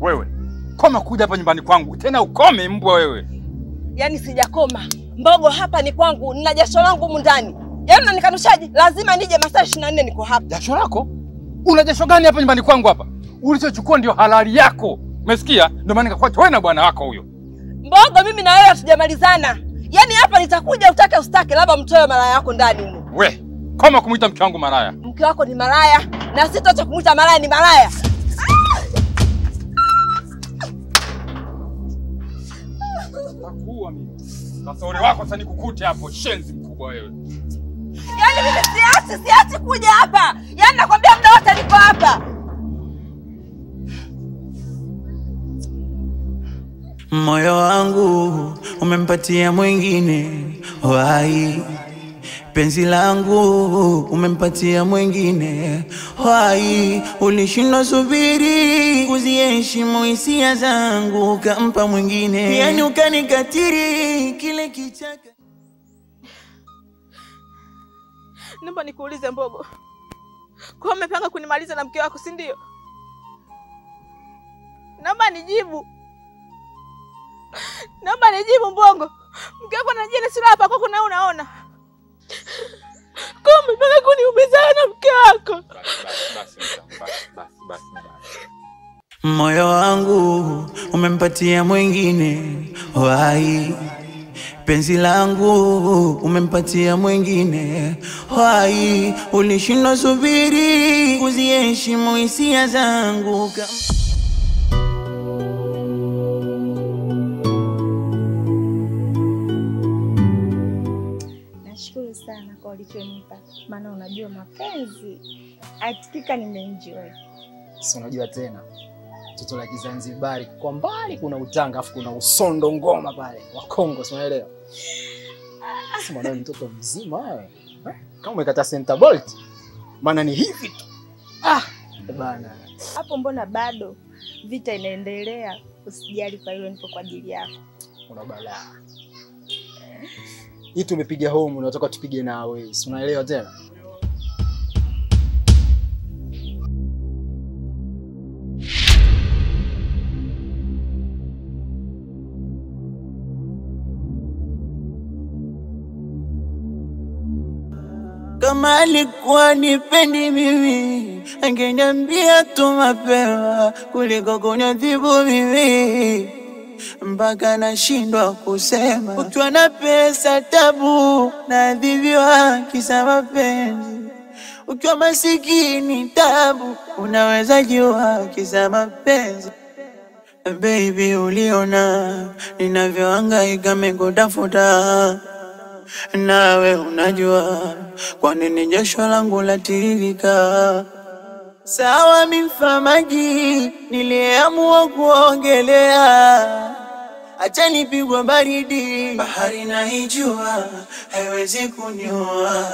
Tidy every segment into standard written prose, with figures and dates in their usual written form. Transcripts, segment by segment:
Wewe koma kuja hapa nyumbani kwangu. Tena ukome mbwa wewe. Yaani sijakoma. Mbogo hapa ni kwangu, nina jasho langu humu ndani. Yaani unanikanushaje? Lazima nije masaa 24 niko hapa. Jasho lako? Una jasho gani hapa nyumbani kwangu hapa? Ulichochukua ndio halali yako. Umesikia? Ndio maana nikakuacha wewe na bwana wako huyo. Mbogo mimi na wewe hatujamalizana. Yaani hapa nitakuja utake usitake, labda mtoe malaya yako ndani humo. We, koma kumuita mke wangu malaya. Mke wako ni malaya na sitoacha kumuita malaya, ni malaya. Nakuua mimi. Sasa ole wako sasa nikukute hapo, shenzi mkubwa wewe. Yaani mimi siachi kuja hapa. Yaani nakwambia muda wote niko hapa. Moyo wangu umempatia mwingine, wai. Penzi langu umempatia mwingine, wai. Ulishindwa subiri kuziheshimu hisia zangu ukampa mwingine, yani ukanikatiri kile kichaka. Naomba nikuulize Mbogo, kwa umepanga kunimaliza na mke wako, si ndio? Naomba nijibu. Naomba nijibu Mbogo. Mke wako anajua sura hapa kwako na unaona. Kwa umepanga kuniumiza na mke wako. Basi basi basi. Moyo wangu umempatia mwingine, wai. Penzi langu umempatia mwingine, wai. Ulishindwa subiri kuziheshimu hisia zangu. Nashukuru sana kwa ulichonipa, maana unajua mapenzi hakika nimeenjoy. Si unajua tena toto la Kizanzibari kwa mbali kuna utanga afu kuna usondo ngoma pale wa Kongo, si unaelewa? Si mwanao mtoto mzima wewe. Kama umekata center bolt maana ni hivi tu. Ah bana. Hapo mbona bado vita inaendelea? Usijali kwa hilo, nipo kwa ajili yako. Una balaa. Hii tumepiga home, unataka tupige nawe. Si unaelewa tena? Kama alikuwa nipendi mimi, angeniambia tu mapema kuliko kuniadhibu mimi mpaka nashindwa kusema. Ukiwa na pesa tabu naadhibiwa kisa mapenzi, ukiwa masikini tabu unaweza jua kisa mapenzi. Baby uliona ninavyohangaika mekutafuta, nawe unajua kwa nini jasho langu latiririka. Sawa mifamaji niliamua kuongelea, acha nipigwe baridi, bahari naijua haiwezi kuniua.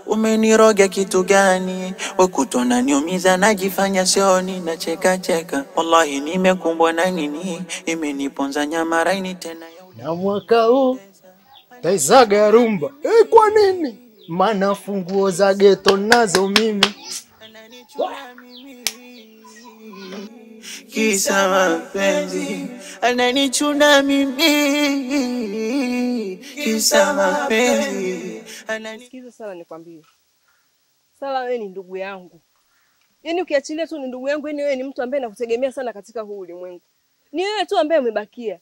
Umeniroga kitu gani wakutona niumiza, najifanya sioni na cheka cheka. Wallahi nimekumbwa na nini, imeniponza nyama raini tena. Na mwaka huu taizaga rumba. Kwa nini? Maana funguo za geto nazo mimi. Kisa mapenzi ananichuna mimi, kisa mapenzi. Sikiza Sala nikwambie. Sala wewe ni ndugu yangu. Yaani ukiachilia tu ni ndugu yangu, yaani wewe ni mtu ambaye nakutegemea sana katika huu ulimwengu. Ni wewe tu ambaye umebakia.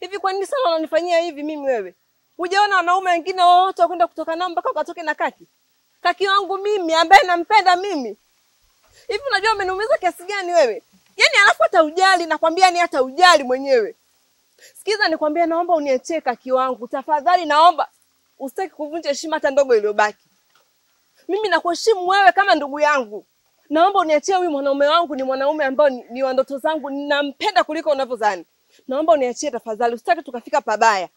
Hivi kwa nini Sala unanifanyia hivi mimi wewe? Hujaona wanaume wengine wote wakwenda kutoka nao mpaka ukatoke na kaki? Kaki wangu mimi ambaye nampenda mimi. Hivi unajua umeniumiza kiasi gani wewe? Yaani alafu hata ujali, nakwambia ni hata ujali mwenyewe. Sikiza nikwambia, naomba uniachie kaki wangu. Tafadhali naomba usitaki kuvunja heshima hata ndogo iliyobaki. Mimi nakuheshimu wewe kama ndugu yangu. Naomba uniachie huyu mwanaume wangu, ni mwanaume ambao ni wa ndoto zangu, ninampenda kuliko unavyodhani. Naomba uniachie tafadhali, usitaki tukafika pabaya.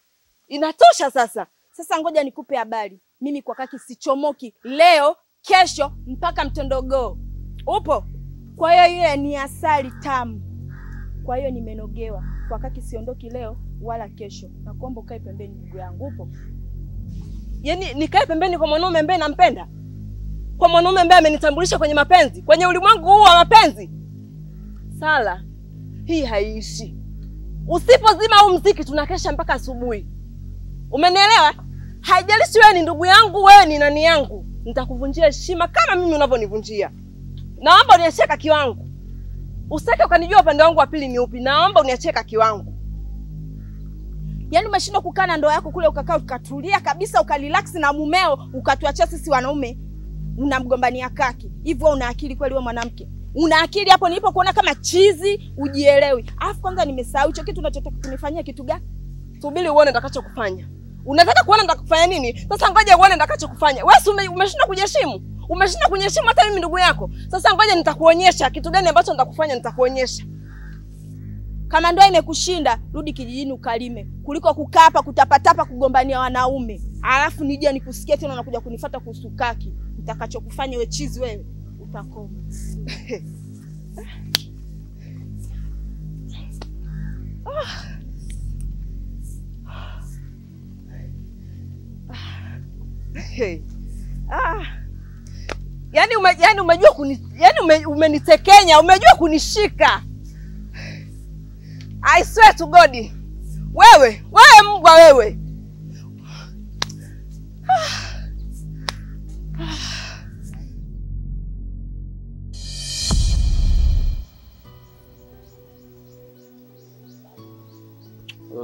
Inatosha sasa. Sasa ngoja nikupe habari. Mimi kwa kaki sichomoki leo, kesho mpaka mtondogoo. Upo? Kwa hiyo ile ni asali tamu. Kwa hiyo nimenogewa. Kwa kaki siondoki leo wala kesho. Nakuomba ukae pembeni ndugu yangu. Upo? Yaani nikae pembeni kwa mwanaume ambaye nampenda? Kwa mwanaume ambaye amenitambulisha kwenye mapenzi, kwenye ulimwengu huu wa mapenzi? Sala, Hii haiishi. Usipozima huu mziki tunakesha mpaka asubuhi. Umenielewa? Haijalishi wewe ni ndugu yangu, wewe ni nani yangu. Nitakuvunjia heshima kama mimi unavyonivunjia. Naomba uniachie kaki wangu. Usitake ukanijua upande wangu wa pili ni upi. Naomba uniachie kaki wangu. Yaani umeshindwa kukaa na ndoa yako kule ukakaa ukatulia kabisa ukarelax na mumeo ukatuachia sisi wanaume. Unamgombania kaki. Hivyo una akili kweli wewe mwanamke? Una akili hapo nilipokuona kama chizi ujielewi. Alafu kwanza nimesahau hicho kitu unachotaka kunifanyia kitu gani? Subiri uone nitakachokufanya. Unataka kuona nitakufanya nini? Sasa ngoja uone nitakachokufanya. Wewe umeshindwa kujiheshimu. Umeshindwa kuniheshimu hata mimi ndugu yako. Sasa ngoja nitakuonyesha kitu gani ambacho nitakufanya, nitakuonyesha. Kama ndoa imekushinda, rudi kijijini ukalime kuliko kukaa hapa kutapatapa kugombania wanaume. Alafu nije nikusikie tena unakuja kunifuata kuhusu kaki. Nitakachokufanya wewe chizi wewe utakoma. Hey. Ah. Yaani umejua yaani umenitekenya, umejua kunishika. I swear to God. Wewe, wewe mbwa wewe.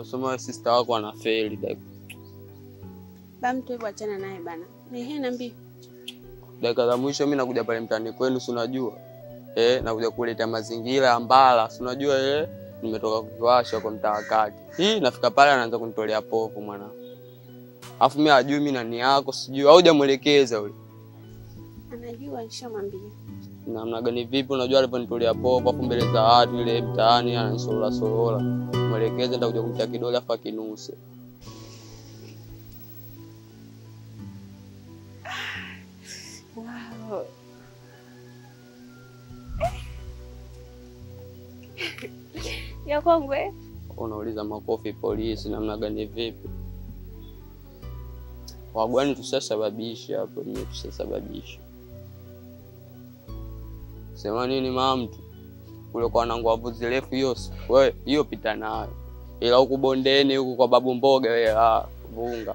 Soma sister wako anafeli dada. Ba mtu hebu achana naye bana. Ehe, niambie. Dakika za mwisho mimi nakuja pale mtaani kwenu si unajua. Nakuja kuleta mazingira ambala si unajua nimetoka kukiwasha kwa mtaa kati. Hii nafika pale anaanza kunitolea povu mwana. Alafu mimi hajui mimi nani yako sijui au hujamuelekeza yule. Anajua nishamwambia. Namna gani vipi unajua aliponitolea povu afu mbele za watu ile mtaani ananisorola sorola. Mwelekeze nitakuja kumtia kidole afa kinuse. Wow. Ya kongwe. Unauliza makofi polisi namna gani vipi? Wagwani tushasababisha hapo, mimi tushasababisha. Sema nini mama mtu? Kule kwa wanangu zirefu hiyo, wewe hiyo pita nayo. Ila huku bondeni huku kwa babu mboga wewe vunga.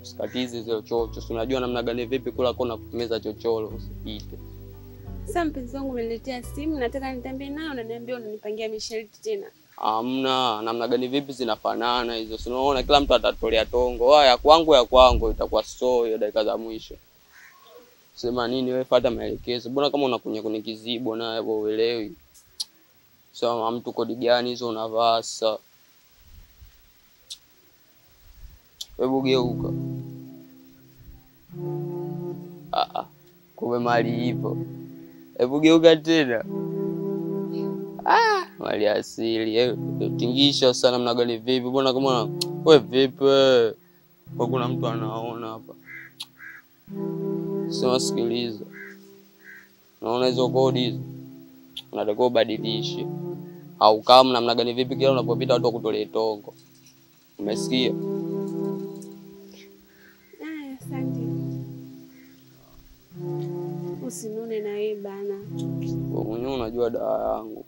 Usikatize hizo chocho. Si unajua namna gani vipi kula kona kumeza chochoro usipite. Sasa mpenzi wangu umeniletea simu nataka nitambie nayo unaniambia unanipangia misharti tena. Hamna, namna gani vipi zinafanana hizo. Si unaona kila mtu atatolea tongo. Ya kwangu ya kwangu itakuwa so hiyo dakika za mwisho. Sema nini wewe, fuata maelekezo. Mbona kama unakunya kwenye kizibo na wewe uelewi? Sema mtu kodi gani hizo unavaa sasa? Hebu geuka. Kumbe mali ipo. Hebu geuka tena. Mali asili. Tingisha sana namna gani vipi? Mbona kama wewe vipi? Kwa kuna mtu anaona hapa. Sema sikiliza. Naona hizo kodi hizo. Unatakiwa ubadilishe. Au kama namna gani vipi kila unapopita watu wakutolee tongo. Umesikia? Asante. Usinune na wewe bana. Wewe mwenyewe unajua dawa yangu.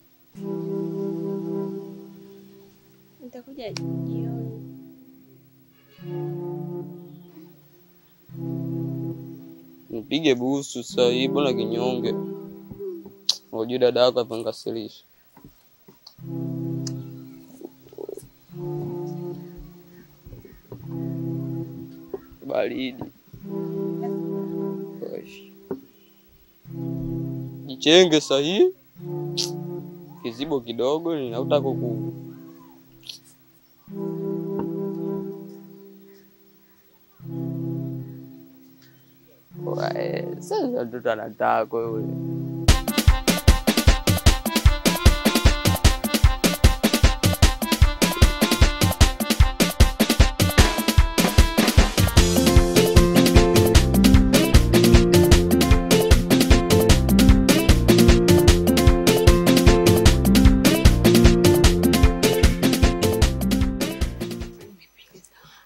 Nitakuja jioni. Nipige busu sasa hivi na kinyonge. Unajua dada yako apanikasirisha. Baridi. Jichenge sahi. Kizibo kidogo ninautaka ku Sasa mtoto anataka yule.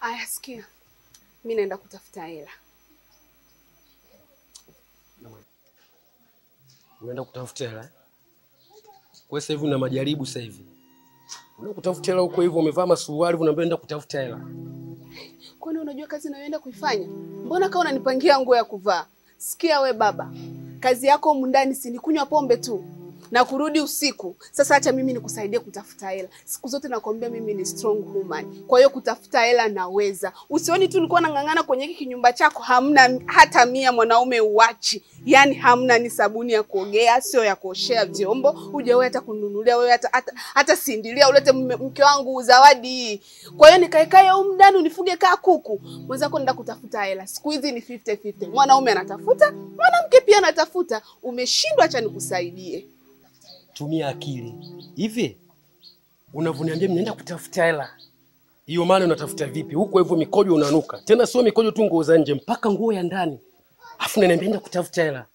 Aya, sikia. Mimi naenda kutafuta hela. Unaenda kutafuta hela? Kwa sasa hivi una majaribu sasa hivi. Unakutafuta hela huko hivyo umevaa masuruali unaambia nenda kutafuta hela. Kwani unajua kazi ninayoenda kuifanya? Mbona kama unanipangia nguo ya kuvaa? Sikia we baba. Kazi yako humu ndani si ni kunywa pombe tu na kurudi usiku. Sasa acha mimi nikusaidie kutafuta hela. Siku zote nakwambia mimi ni strong woman. Kwa hiyo kutafuta hela naweza. Usioni tu nilikuwa nang'ang'ana kwenye hiki kinyumba chako hamna hata mia mwanaume uachi. Yaani hamna ni sabuni ya kuogea, sio ya kuoshea vyombo. Hujawahi hata kununulia wewe hata sindilia ulete mke wangu zawadi hii. Kwa hiyo nikaekae humu ndani unifuge kaa kuku. Mwenzako nenda kutafuta hela. Siku hizi ni 50-50. Mwanaume anatafuta, mwanamke pia anatafuta. Umeshindwa, acha nikusaidie. Tumia akili. Hivi unavyoniambia mnaenda kutafuta hela. Hiyo maana unatafuta vipi? Huko hivyo mikojo unanuka. Tena sio mikojo tu nguo za nje mpaka nguo ya ndani. Afu unaniambia nenda kutafuta hela.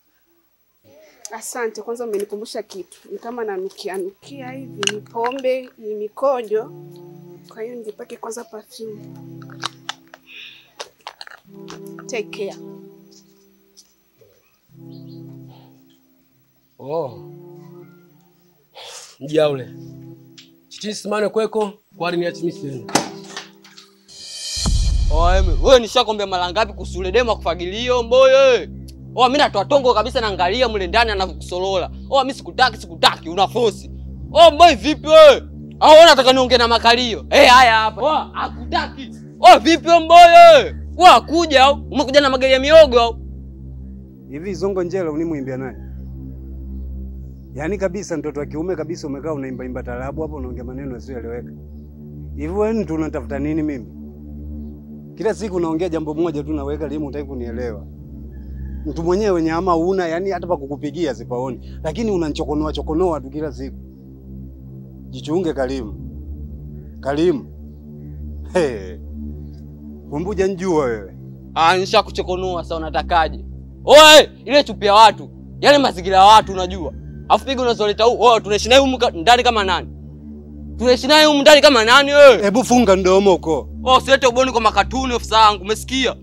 Asante, kwanza umenikumbusha kitu. Ni kama nanukia nukia hivi, ni pombe, ni mikojo. Kwa hiyo nijipake kwanza perfume. Take care. Oh. Mjaule. Chichi simane kweko, kwani niachi mimi siende. Oh, wewe nishakwambia mara ngapi kuhusu demo kufagilio mboye. Oh, mimi natoa tongo kabisa naangalia mle ndani anavyokusolola. Oh, mimi sikutaki, una force. Oh, boy vipi wewe? Au wewe unataka niongee na makalio? Eh, haya hapa. Oh, hakutaki. Oh, vipi wewe mboye? Wewe akuja au umekuja na magari ya miogo au? Hivi Zongo Njela unimuimbia nani? Yaani kabisa mtoto wa kiume kabisa umekaa unaimba imba tarabu hapo unaongea maneno yasiyoeleweka. Hivi wewe mtu unatafuta nini mimi? Kila siku unaongea jambo moja tu naweka elimu hutaki kunielewa. Mtu mwenyewe nyama una yani hata pa kukupigia sipaoni. Lakini unanichokonoa chokonoa tu kila siku. Jichunge Karimu. Karimu. Hey. Kumbuja njua wewe. Ah, nishakuchokonoa sasa unatakaje? Oe, ile chupi ya watu. Yale mazingira ya watu unajua. Afu pigo unazoleta huko. Oh, tunaishi naye humu ndani kama nani? Tunaishi naye humu ndani kama nani wewe? Hebu funga mdomo huko. Oh, usilete uboni kwa makatuni ofisa wangu, umesikia?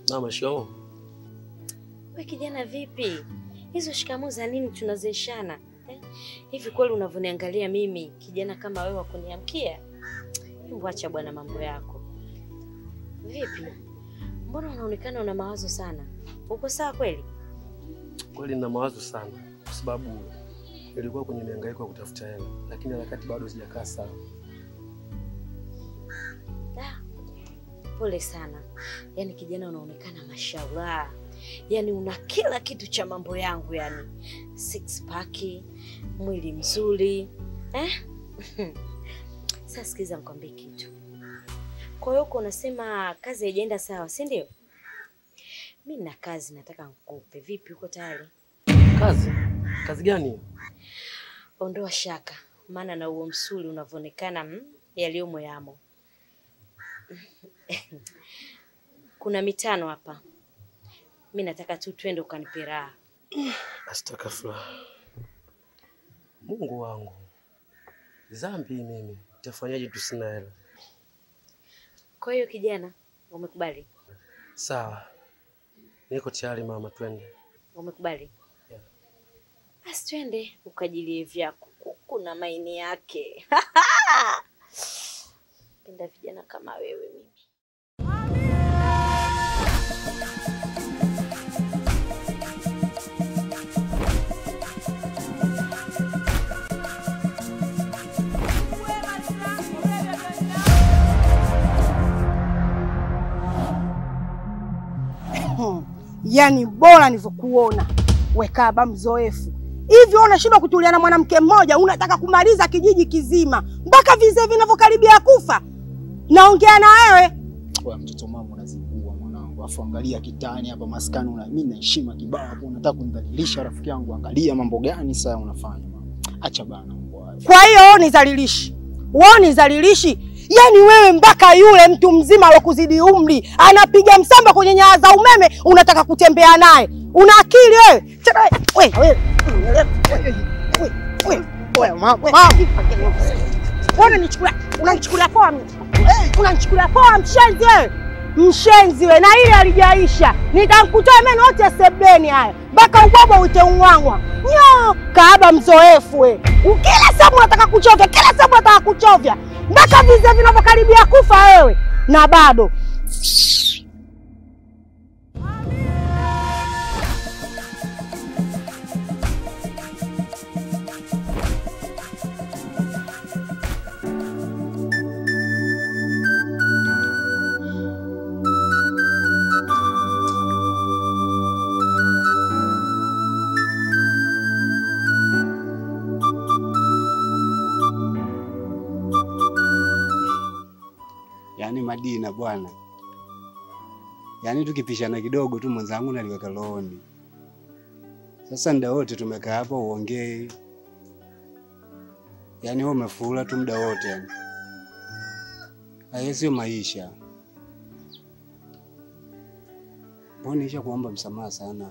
Mama, shikamoo. Wewe kijana vipi? Hizo shikamoo za nini tunazeshana? Hivi kweli unavyoniangalia mimi kijana kama wewe wakuniamkia? Hebu acha bwana mambo yako. Vipi? Mbona unaonekana una mawazo sana? Uko sawa kweli? Kweli nina mawazo sana kwa sababu nilikuwa kwenye mihangaiko ya kutafuta hela, lakini harakati bado sijakaa sawa. Pole sana. Yaani kijana unaonekana mashallah. Yaani una kila kitu cha mambo yangu yani. Six pack, mwili mzuri. Eh? Sasa sikiza nikwambie kitu. Kwa hiyo uko unasema kazi haijaenda sawa, si ndio? Mimi na kazi nataka nikupe. Vipi uko tayari? Kazi? Kazi gani? Ondoa shaka, maana na huo msuli unavyoonekana yaliyomo yamo. Kuna mitano hapa. Mimi nataka tu twende ukanipe raha. Astaghfirullah. Mungu wangu. Dhambi mimi. Nitafanyaje tu sina hela? Kwa hiyo kijana, umekubali? Sawa. Niko tayari mama, twende. Umekubali? Yeah. Basi twende ukajilie vyako. Kuna maini yake. Penda vijana kama wewe mimi. Yaani bora nilivyokuona. We kaba mzoefu. Hivi unashindwa kutulia na mwanamke mmoja, unataka kumaliza kijiji kizima mpaka vizee vinavyokaribia kufa. Naongea na wewe. Wewe mtoto mama unazingua mwanangu. Afu angalia kitani hapa maskani, una mimi na heshima kibao hapo, unataka kunidhalilisha rafiki yangu. Angalia mambo gani sasa unafanya mama. Acha bana mbwa. Kwa hiyo wewe nizalilishi. Wewe nizalilishi. Yaani wewe mpaka yule mtu mzima alokuzidi umri anapiga msamba kwenye nyaya za umeme unataka kutembea naye. Una akili wewe? Wewe wewe mama. Wewe unanichukulia poa mimi. Unanichukulia poa mshenzi wewe. Mshenzi wewe, na ile alijaisha. Nitamkutoa meno yote sebeni haya. Mpaka ubaba uite ungwangwa. Nyo, kaaba mzoefu wewe. Kila sababu unataka kuchovya, kila sababu unataka kuchovya. Mpaka vizee vinavyokaribia kufa wewe. Na bado Yaani Madina bwana, yaani tukipishana kidogo tu mwenzangu naliweka rohoni. Sasa muda wote tumekaa hapa uongee, yaani wewe umefura tu muda wote yani. Haya sio maisha. Mbona nisha kuomba msamaha sana.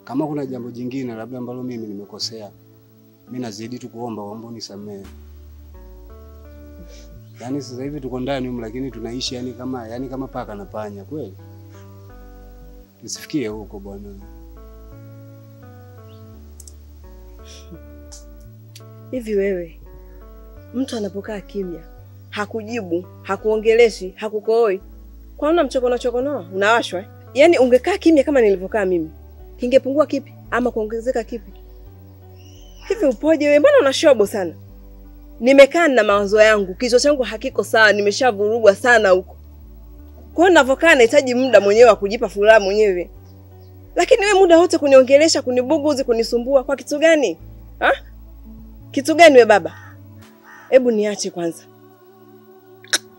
Kama kuna jambo jingine labda ambalo mimi nimekosea, mimi nazidi tu kuomba unisamehe. Yaani sasa hivi tuko ndani humu lakini tunaishi yani kama paka na panya kweli. Nisifikie huko bwana. Hivi wewe, mtu anapokaa kimya, hakujibu, hakuongeleshi, hakukooi, kwa nini unamchokonoa chokonoa? Unawashwa? Yaani ungekaa kimya kama nilivyokaa mimi, kingepungua kipi ama kuongezeka kipi? Hivi upoje wewe? Mbona unashobo sana? Nimekaa na mawazo yangu, kichwa changu hakiko sawa, nimeshavurugwa sana huko. Kwa hiyo ninavokaa nahitaji muda mwenyewe wa kujipa furaha mwenyewe. Lakini wewe muda wote kuniongelesha, kunibuguzi, kunisumbua kwa kitu gani? Ha? Kitu gani we baba? Hebu niache kwanza.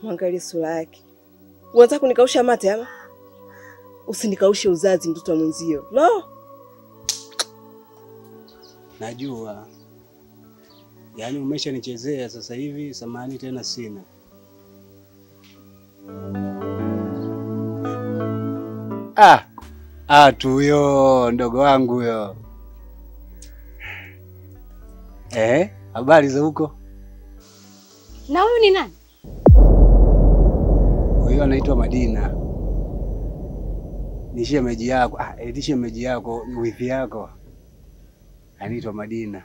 Mwangalie sura yake. Unataka kunikausha mate ama? Usinikaushe uzazi mtoto wa mwenzio. Lo. Najua. Yaani umeshanichezea sasa hivi, samahani tena sina. Tu huyo ndogo wangu huyo. Habari za huko? Na huyu ni nani? Huyo anaitwa Madina. Ni shemeji yako. Eti shemeji yako, wifi yako. Anaitwa Madina.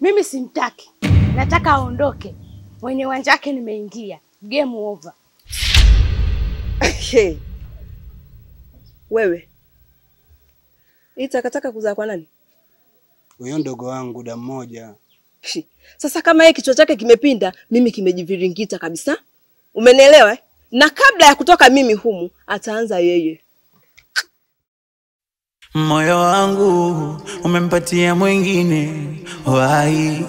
Mimi simtaki. Nataka aondoke. Mwenye uwanja wake nimeingia. Game over. Hey. Wewe. Hii takataka kuzaa kwa nani? Huyo ndogo wangu damu moja. Sasa kama yeye kichwa chake kimepinda, mimi kimejiviringita kabisa. Umenielewa eh? Na kabla ya kutoka mimi humu, ataanza yeye. Moyo wangu umempatia mwingine, wai.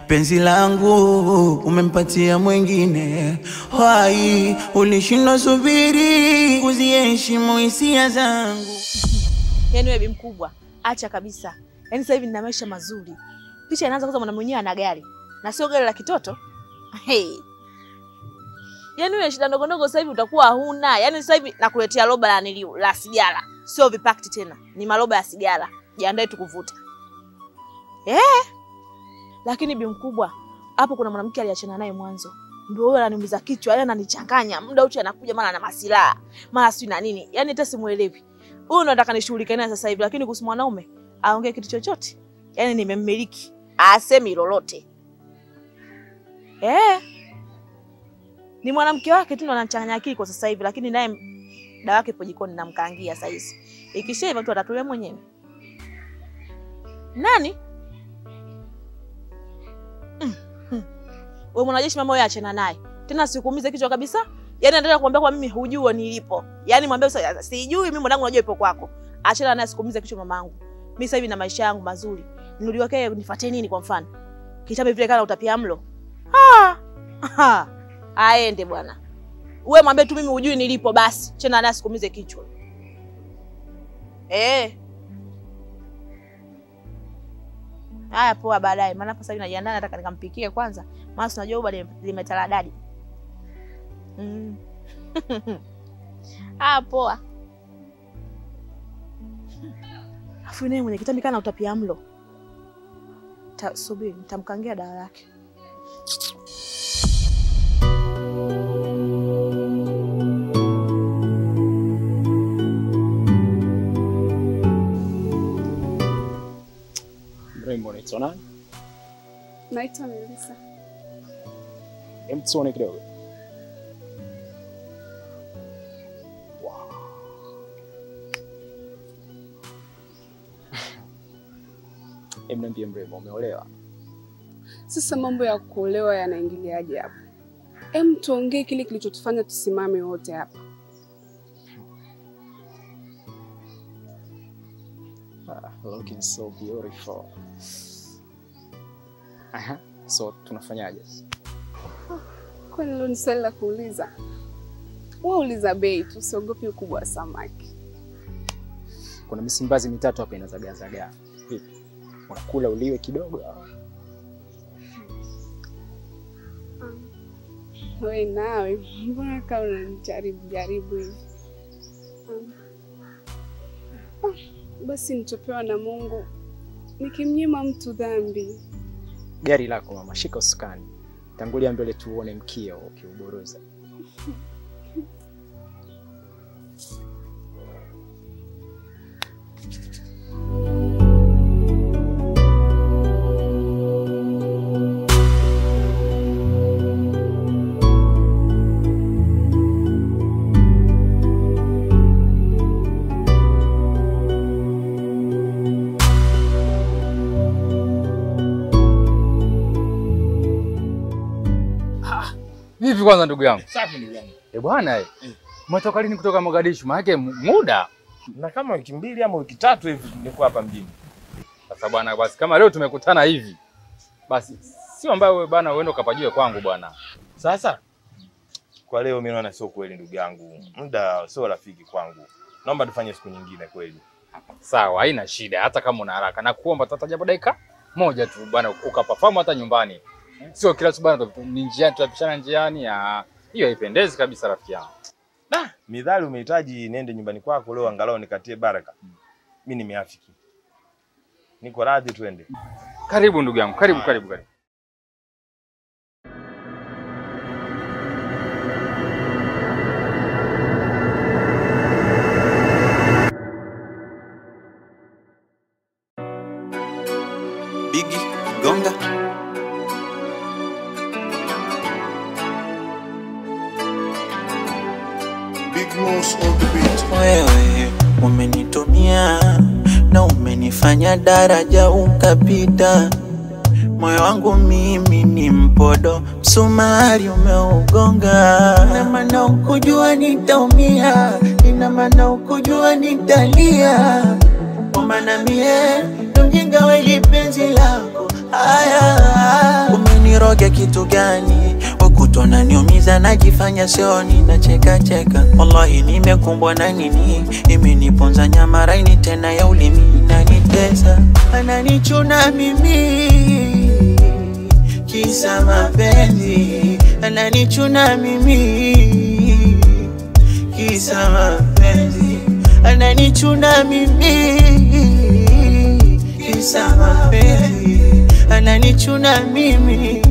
Penzi langu umempatia mwingine, wai. Ulishindwa subiri kuziheshimu hisia zangu. Yaani wewe bi mkubwa, acha kabisa. Yaani sasa hivi nina maisha mazuri. Picha inaanza kwanza mwana mwenyewe ana gari. Na sio gari la kitoto. Hey. Yaani wewe shida ndogo ndogo sasa hivi utakuwa huna. Yaani sasa hivi nakuletea roba la niliu la sigara. Sio vipakti tena, ni maroba ya sigara. Jiandae tukuvuta. Lakini bi mkubwa, hapo kuna mwanamke aliachana naye mwanzo. Ndio huyo ananiumiza kichwa, yaani ananichanganya. Muda wote anakuja mara na masilaha, mara si na nini. Yaani hata simuelewi. Huyo ndo nataka nishughulike naye sasa hivi, lakini kuhusu mwanaume aongee kitu chochote. Yaani nimemmiliki, asemi lolote. Ni mwanamke wake tu ndo ananichanganya akili kwa sasa hivi, lakini naye dawa yake ipo jikoni namkaangia sasa hizi. Ikishaiva tu atatulia mwenyewe. Nani? Wewe mwanajeshi mama wewe achana naye. Tena sikuumize kichwa kabisa. Yaani nataka kuambia kwa mimi hujui nilipo. Yaani mwambie sijui mimi mwanangu najua ipo kwako. Achana naye sikuumiza kichwa mamangu. Mimi sasa hivi na maisha yangu mazuri. Nirudi kwake nifuate nini kwa mfano? Kitambe vile kana utapia mlo. Ah. Ha. Aende bwana. Wewe mwambie tu mimi hujui nilipo basi. Achana naye sikuumize kichwa. Eh. Haya poa baadaye. Maana hapa sasa hivi najiandaa nataka nikampikie kwanza. Maana unajua uba limetaradadi. Ah poa. Afu naye mwenye kitambi kana utapia mlo. Subiri nitamkangia dawa yake. Mrembo, unaitwa nani? Naitwa Melissa. Hem, tuone kidogo. Wow. Hem, niambie mrembo, umeolewa? Sasa mambo ya kuolewa yanaingiliaje hapa? Hem, tuongee kile kilichotufanya tusimame wote hapa. Looking so beautiful. Aha, so tunafanyaje? Kwani leo ni swali la kuuliza? Wewe uliza bei tu, usiogope ukubwa wa samaki. Kuna misimbazi mitatu hapa inazagaa zagaa. Vipi? Unakula uliwe kidogo? Wewe nawe, mbona kama unanijaribu jaribu hivi? Basi nitopewa na Mungu. Nikimnyima mtu dhambi. Gari lako mama, shika usukani. Tangulia mbele tuone mkia ukiuboroza. Vipi kwanza ndugu yangu? Safi ndugu yangu. Eh bwana eh. Umetoka lini kutoka Mogadishu? Maana muda na kama wiki 2 ama wiki 3 hivi nilikuwa hapa mjini. Sasa bwana basi kama leo tumekutana hivi. Basi sio ambaye wewe bwana uende ukapajue kwangu bwana. Sasa kwa leo mimi naona sio kweli ndugu yangu. Muda sio rafiki kwangu. Naomba tufanye siku nyingine kweli. Sawa, haina shida hata kama una haraka. Nakuomba tata japo dakika moja tu bwana ukaperform hata nyumbani. Sio kila siku bwana ni njiani tutapishana njiani ya hiyo haipendezi kabisa rafiki yangu. Da, midhali umehitaji niende nyumbani kwako leo angalau nikatie baraka. Mimi nimeafiki. Niko radhi twende. Karibu ndugu yangu, karibu karibu karibu. Bigi gonga. Wewe umenitumia na umenifanya daraja ukapita. Moyo wangu mimi ni mpodo, msumari umeugonga. Ina maana ukujua nitaumia, ina maana ukujua nitalia. Kwa maana mie ndo mjinga wa hili penzi lako. Aya, umeniroga kitu gani? Wakutona niumiza najifanya sioni na cheka cheka. Wallahi nimekumbwa na nini? Imeniponza nyama raini tena ya ulimi inanitesa. Ananichuna mimi kisa mapenzi, ananichuna mimi kisa mapenzi, ananichuna mimi kisa mapenzi, ananichuna mimi.